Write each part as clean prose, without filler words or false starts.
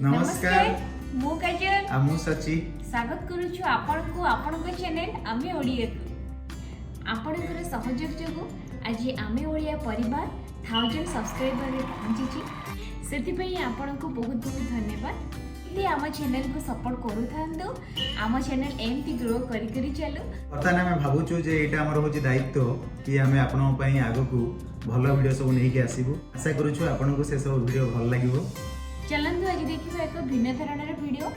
ନମସ୍କାର। ମୁଁ କାଜଲ। ଆଉ ମୁଁ ସଚି। ସ୍ୱାଗତ କରୁଛୁ ଆପଣଙ୍କୁ ଆପଣଙ୍କ ଚ୍ୟାନେଲ ଆମେ ଓଡ଼ିଆକୁ। ଆପଣଙ୍କର ସହଯୋଗ ଯୋଗୁଁ ଆଜି ଆମେ ଓଡ଼ିଆ ପରିବାର 1000 ସବସ୍କ୍ରାଇବରରେ ପହଞ୍ଚିଛି। ସେଥିପାଇଁ ଆପଣଙ୍କୁ ବହୁତ ବହୁତ ଧନ୍ୟବାଦ। ଏମିତି ଆମ ଚ୍ୟାନେଲକୁ ସପୋର୍ଟ କରୁଥାନ୍ତୁ, ଆମ ଚ୍ୟାନେଲ ଏମିତି ଗ୍ରୋ କରି କରି ଚାଲୁ। ବର୍ତ୍ତମାନ ଆମେ ଭାବୁଛୁ ଯେ ଏଇଟା ଆମର ହେଉଛି ଦାୟିତ୍ୱ କି ଆମେ ଆପଣଙ୍କ ପାଇଁ ଆଗକୁ ଭଲ ଭିଡ଼ିଓ ସବୁ ନେଇକି ଆସିବୁ। ଆଶା କରୁଛୁ ଆପଣଙ୍କୁ ସେ ସବୁ ଭିଡ଼ିଓ ଭଲ ଲାଗିବ। ଚାଲନ୍ତୁ, ଆଜି ଦେଖିବା ଏକ ଭିନ୍ନ ଧରଣର ଭିଡ଼ିଓ।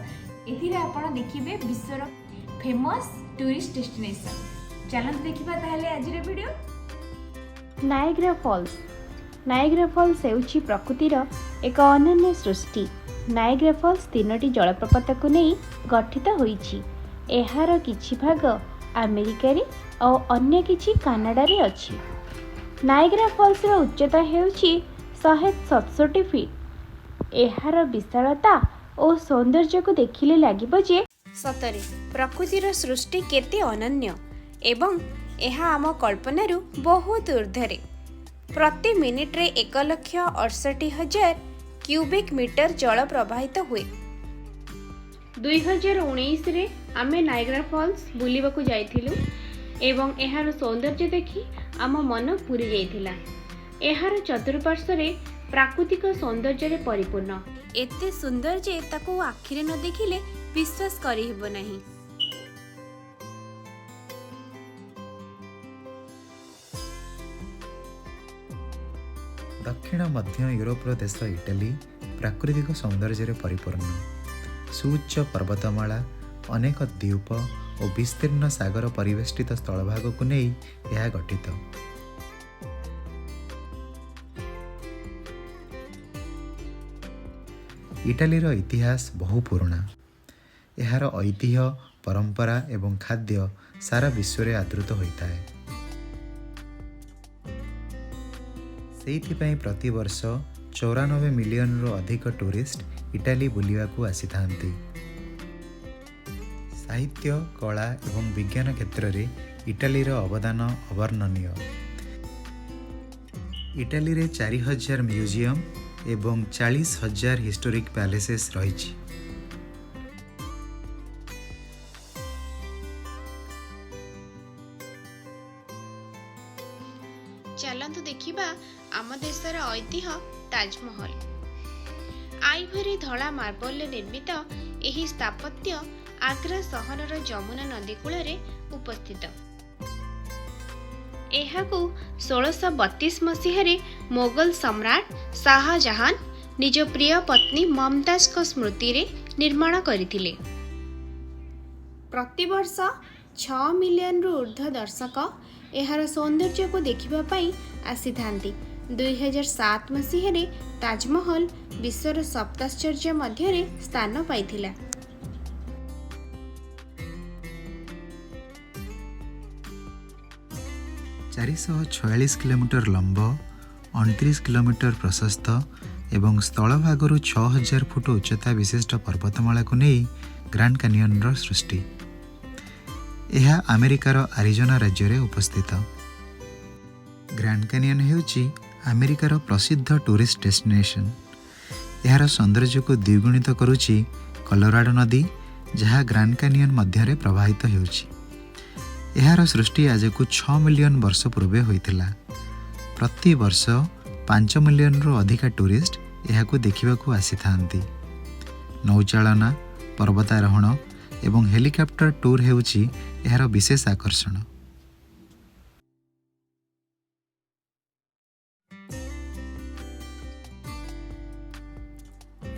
ଏଥିରେ ଆପଣ ଦେଖିବେ ବିଶ୍ୱର ଫେମସ୍ ଟୁରିଷ୍ଟ ଡେଷ୍ଟିନେସନ୍। ଚାଲନ୍ତୁ ଦେଖିବା ତାହେଲେ ଆଜିର ଭିଡ଼ିଓ। ନାୟଗ୍ରା ଫଲ୍ସ। ନାୟଗ୍ରା ଫଲ୍ସ ହେଉଛି ପ୍ରକୃତିର ଏକ ଅନନ୍ୟ ସୃଷ୍ଟି। ନାୟଗ୍ରା ଫଲ୍ସ ତିନୋଟି ଜଳପ୍ରପାତକୁ ନେଇ ଗଠିତ ହୋଇଛି। ଏହାର କିଛି ଭାଗ ଆମେରିକାରେ ଆଉ ଅନ୍ୟ କିଛି କାନାଡ଼ାରେ ଅଛି। ନାୟଗ୍ରା ଫଲ୍ସର ଉଚ୍ଚତା ହେଉଛି 167 ଫିଟ୍। ଏହାର ବିଶାଳତା ଓ ସୌନ୍ଦର୍ଯ୍ୟକୁ ଦେଖିଲେ ଲାଗିବ ଯେ ସତରେ ପ୍ରକୃତିର ସୃଷ୍ଟି କେତେ ଅନନ୍ୟ ଏବଂ ଏହା ଆମ କଳ୍ପନାରୁ ବହୁତ ଉର୍ଦ୍ଧ୍ୱରେ। ପ୍ରତି ମିନିଟରେ 1,68,000 କ୍ୟୁବିକ୍ ମିଟର ଜଳ ପ୍ରବାହିତ ହୁଏ। 2019ରେ ଆମେ ନାଇଗ୍ରା ଫଲ୍ସ ବୁଲିବାକୁ ଯାଇଥିଲୁ ଏବଂ ଏହାର ସୌନ୍ଦର୍ଯ୍ୟ ଦେଖି ଆମ ମନ ପୁରି ଯାଇଥିଲା। ଏହାର ଚତୁଃପାର୍ଶ୍ୱରେ ପ୍ରାକୃତିକ ସୌନ୍ଦର୍ଯ୍ୟରେ ପରିପୂର୍ଣ୍ଣ। ଏତେ ସୁନ୍ଦର ଯେ ତାକୁ ଆଖିରେ ନ ଦେଖିଲେ ବିଶ୍ୱାସ କରିହେବ ନାହିଁ। ଦକ୍ଷିଣ ମଧ୍ୟ ୟୁରୋପର ଦେଶ ଇଟାଲୀ ପ୍ରାକୃତିକ ସୌନ୍ଦର୍ଯ୍ୟରେ ପରିପୂର୍ଣ୍ଣ। ସୁଉଚ୍ଚ ପର୍ବତମାଳା, ଅନେକ ଦ୍ୱୀପ ଓ ବିସ୍ତୀର୍ଣ୍ଣ ସାଗର ପରିବେଷ୍ଟିତ ସ୍ଥଳଭାଗକୁ ନେଇ ଏହା ଗଠିତ। ଇଟାଲୀର ଇତିହାସ ବହୁ ପୁରୁଣା। ଏହାର ଐତିହ୍ୟ, ପରମ୍ପରା ଏବଂ ଖାଦ୍ୟ ସାରା ବିଶ୍ୱରେ ଆଦୃତ ହୋଇଥାଏ। ସେଇଥିପାଇଁ ପ୍ରତିବର୍ଷ 94 ମିଲିୟନରୁ ଅଧିକ ଟୁରିଷ୍ଟ ଇଟାଲୀ ବୁଲିବାକୁ ଆସିଥାନ୍ତି। ସାହିତ୍ୟ, କଳା ଏବଂ ବିଜ୍ଞାନ କ୍ଷେତ୍ରରେ ଇଟାଲୀର ଅବଦାନ ଅବର୍ଣ୍ଣନୀୟ। ଇଟାଲୀରେ 4000 ମ୍ୟୁଜିୟମ ଏବଂ 40,000 ହିଷ୍ଟୋରିକ୍ ପ୍ୟାଲେସେସ୍ ରହିଛି। ଚାଲନ୍ତୁ ଦେଖିବା ଆମ ଦେଶର ଐତିହ୍ୟ ତାଜମହଲ। ଆଇଭରି ଧଳା ମାର୍ବଲରେ ନିର୍ମିତ ଏହି ସ୍ଥାପତ୍ୟ ଆଗ୍ରା ସହରର ଯମୁନା ନଦୀ କୂଳରେ ଉପସ୍ଥିତ। ଏହାକୁ 1632 ମସିହାରେ ମୋଗଲ ସମ୍ରାଟ ଶାହଜାହାନ ନିଜ ପ୍ରିୟ ପତ୍ନୀ ମମତାଜଙ୍କ ସ୍ମୃତିରେ ନିର୍ମାଣ କରିଥିଲେ। ପ୍ରତିବର୍ଷ 6 ମିଲିୟନରୁ ଉର୍ଦ୍ଧ୍ୱ ଦର୍ଶକ ଏହାର ସୌନ୍ଦର୍ଯ୍ୟକୁ ଦେଖିବା ପାଇଁ ଆସିଥାନ୍ତି। 2007 ମସିହାରେ ତାଜମହଲ ବିଶ୍ୱର ସପ୍ତାଶ୍ଚର୍ଯ୍ୟ ମଧ୍ୟରେ ସ୍ଥାନ ପାଇଥିଲା। 446 କିଲୋମିଟର ଲମ୍ବ, 29 କିଲୋମିଟର ପ୍ରଶସ୍ତ ଏବଂ ସ୍ଥଳଭାଗରୁ 6000 ଫୁଟ ଉଚ୍ଚତା ବିଶିଷ୍ଟ ପର୍ବତମାଳାକୁ ନେଇ ଗ୍ରାଣ୍ଡ କାନିୟନର ସୃଷ୍ଟି। ଏହା ଆମେରିକାର ଆରିଜୋନା ରାଜ୍ୟରେ ଉପସ୍ଥିତ। ଗ୍ରାଣ୍ଡ କାନିୟନ ହେଉଛି ଆମେରିକାର ପ୍ରସିଦ୍ଧ ଟୁରିଷ୍ଟ ଡେଷ୍ଟିନେସନ୍। ଏହାର ସୌନ୍ଦର୍ଯ୍ୟକୁ ଦ୍ୱିଗୁଣିତ କରୁଛି କଲୋରାଡୋ ନଦୀ, ଯାହା ଗ୍ରାଣ୍ଡ କାନିୟନ ମଧ୍ୟରେ ପ୍ରବାହିତ ହେଉଛି। ଏହାର ସୃଷ୍ଟି ଆଜକୁ 6 ମିଲିୟନ ବର୍ଷ ପୂର୍ବେ ହୋଇଥିଲା। ପ୍ରତିବର୍ଷ 5 ମିଲିୟନରୁ ଅଧିକା ଟୁରିଷ୍ଟ ଏହାକୁ ଦେଖିବାକୁ ଆସିଥାନ୍ତି। ନୌଚାଳନା, ପର୍ବତାରୋହଣ ଏବଂ ହେଲିକପ୍ଟର ଟୁର୍ ହେଉଛି ଏହାର ବିଶେଷ ଆକର୍ଷଣ।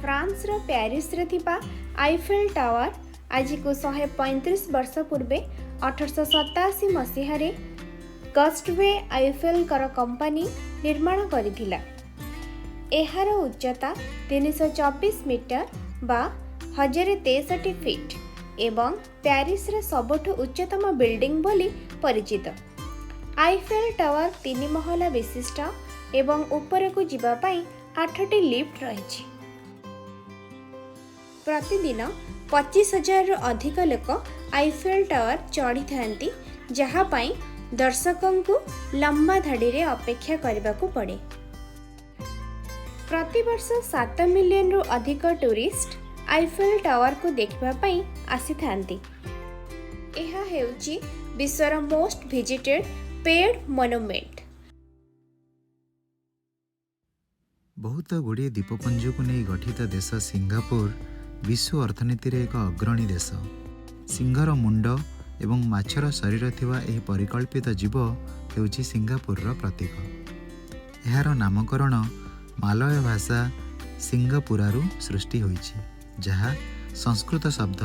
ଫ୍ରାନ୍ସର ପ୍ୟାରିସରେ ଥିବା ଆଇଫେଲ୍ ଟାୱାର ଆଜିକୁ 135 ବର୍ଷ ପୂର୍ବେ 1887 ମସିହାରେ ଗଷ୍ଟାଭେ ଆଇଫେଲଙ୍କର କମ୍ପାନୀ ନିର୍ମାଣ କରିଥିଲା। ଏହାର ଉଚ୍ଚତା 324 ମିଟର ବା 1063 ଫିଟ୍ ଏବଂ ପ୍ୟାରିସର ସବୁଠୁ ଉଚ୍ଚତମ ବିଲ୍ଡିଂ ବୋଲି ପରିଚିତ। ଆଇଫେଲ୍ ଟାୱାର ତିନି ମହଲା ବିଶିଷ୍ଟ ଏବଂ ଉପରକୁ ଯିବା ପାଇଁ ଆଠଟି ଲିଫ୍ଟ ରହିଛି। ପ୍ରତିଦିନ 25,000ରୁ ଅଧିକ ଲୋକ ଆଇଫେଲ୍ ଟାୱାର ଚଢ଼ିଥାନ୍ତି, ଯାହା ପାଇଁ ଦର୍ଶକଙ୍କୁ ଲମ୍ବା ଧାଡ଼ିରେ ଅପେକ୍ଷା କରିବାକୁ ପଡ଼େ। ପ୍ରତିବର୍ଷ 7 ମିଲିୟନରୁ ଅଧିକ ଟୁରିଷ୍ଟ ଆଇଫେଲ୍ ଟାୱାରକୁ ଦେଖିବା ପାଇଁ ଆସିଥାନ୍ତି। ଏହା ହେଉଛି ବିଶ୍ୱର ମୋଷ୍ଟ ଭିଜିଟେଡ୍ ପେଡ୍ ମନୁମେଣ୍ଟ। ବହୁତ ଗୁଡ଼ିଏ ଦ୍ୱୀପପୁଞ୍ଜକୁ ନେଇ ଗଠିତ ଦେଶ ସିଙ୍ଗାପୁର ବିଶ୍ୱ ଅର୍ଥନୀତିରେ ଏକ ଅଗ୍ରଣୀ ଦେଶ। ସିଂହର ମୁଣ୍ଡ ଏବଂ ମାଛର ଶରୀର ଥିବା ଏହି ପରିକଳ୍ପିତ ଜୀବ ହେଉଛି ସିଙ୍ଗାପୁରର ପ୍ରତୀକ। ଏହାର ନାମକରଣ ମାଲୟ ଭାଷା ସିଙ୍ଗପୁରାରୁ ସୃଷ୍ଟି ହୋଇଛି, ଯାହା ସଂସ୍କୃତ ଶବ୍ଦ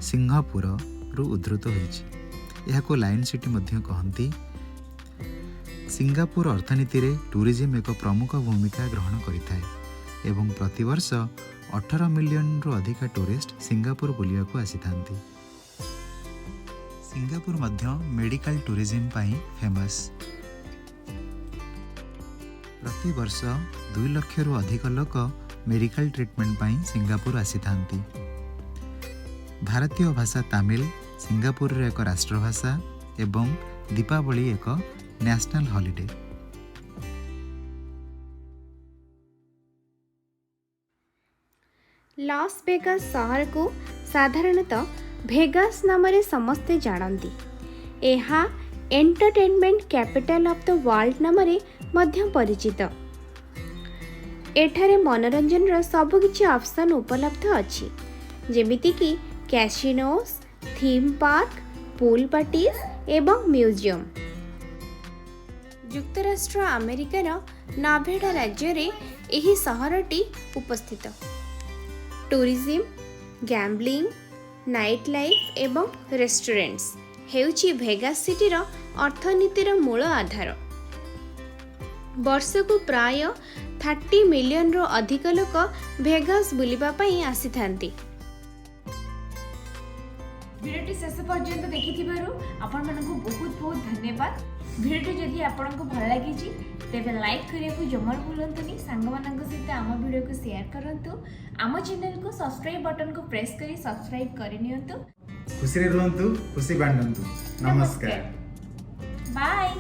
ସିଂହପୁରରୁ ଉଦ୍ଧୃତ ହୋଇଛି। ଏହାକୁ ଲାୟନ୍ ସିଟି ମଧ୍ୟ କହନ୍ତି। ସିଙ୍ଗାପୁର ଅର୍ଥନୀତିରେ ଟୁରିଜିମ୍ ଏକ ପ୍ରମୁଖ ଭୂମିକା ଗ୍ରହଣ କରିଥାଏ ଏବଂ ପ୍ରତିବର୍ଷ 18 ମିଲିୟନରୁ ଅଧିକ ଟୁରିଷ୍ଟ ସିଙ୍ଗାପୁର ବୁଲିବାକୁ ଆସିଥାନ୍ତି। ସିଙ୍ଗାପୁର ମଧ୍ୟ ମେଡ଼ିକାଲ ଟୁରିଜିମ୍ ପାଇଁ ଫେମସ୍। ପ୍ରତିବର୍ଷ 2 ଲକ୍ଷରୁ ଅଧିକ ଲୋକ ମେଡ଼ିକାଲ ଟ୍ରିଟମେଣ୍ଟ ପାଇଁ ସିଙ୍ଗାପୁର ଆସିଥାନ୍ତି। ଭାରତୀୟ ଭାଷା ତାମିଲ ସିଙ୍ଗାପୁରର ଏକ ରାଷ୍ଟ୍ରଭାଷା ଏବଂ ଦୀପାବଳି ଏକ ନ୍ୟାସନାଲ୍ ହଲିଡେ। ଲସ୍ ଭେଗାସ୍ ସହରକୁ ସାଧାରଣତଃ ଭେଗାସ୍ ନାମରେ ସମସ୍ତେ ଜାଣନ୍ତି। ଏହା "Entertainment capital of the world" ନାମରେ ମଧ୍ୟ ପରିଚିତ। ଏଠାରେ ମନୋରଞ୍ଜନର ସବୁକିଛି ଅପସନ୍ ଉପଲବ୍ଧ ଅଛି, ଯେମିତିକି casinos, theme park, pool parties ଏବଂ ମ୍ୟୁଜିୟମ୍। ଯୁକ୍ତରାଷ୍ଟ୍ର ଆମେରିକାର ନାଭେଡା ରାଜ୍ୟରେ ଏହି ସହରଟି ଉପସ୍ଥିତ। ଟୁରିଜିମ୍, ଗ୍ୟାମ୍ବଲିଂ, ନାଇଟ୍ ଲାଇଫ୍ ଏବଂ ରେଷ୍ଟୁରାଣ୍ଟସ୍ ହେଉଛି ଭେଗାସ୍ ସିଟିର ଅର୍ଥନୀତିର ମୂଳ ଆଧାର। ବର୍ଷକୁ ପ୍ରାୟ 30 ମିଲିୟନରୁ ଅଧିକ ଲୋକ ଭେଗାସ୍ ବୁଲିବା ପାଇଁ ଆସିଥାନ୍ତି। ଭିଡ଼ିଓଟି ଶେଷ ପର୍ଯ୍ୟନ୍ତ ଦେଖିଥିବାରୁ ଆପଣମାନଙ୍କୁ ବହୁତ ବହୁତ ଧନ୍ୟବାଦ। ଭିଡ଼ିଓଟି ଯଦି ଆପଣଙ୍କୁ ଭଲ ଲାଗିଛି, ତେବେ ଲାଇକ୍ କରିବାକୁ ଜମାରୁ ଭୁଲନ୍ତୁନି। ସାଙ୍ଗମାନଙ୍କ ସହିତ ଆମ ଭିଡ଼ିଓକୁ ସେୟାର କରନ୍ତୁ। ଆମ ଚ୍ୟାନେଲକୁ ସବସ୍କ୍ରାଇବ୍ ବଟନକୁ ପ୍ରେସ୍ କରି ସବସ୍କ୍ରାଇବ୍ କରିନିଅନ୍ତୁ। ଖୁସିରେ ରୁହନ୍ତୁ, ଖୁସି ବାଣ୍ଟନ୍ତୁ। ନମସ୍କାର। ବାଏ।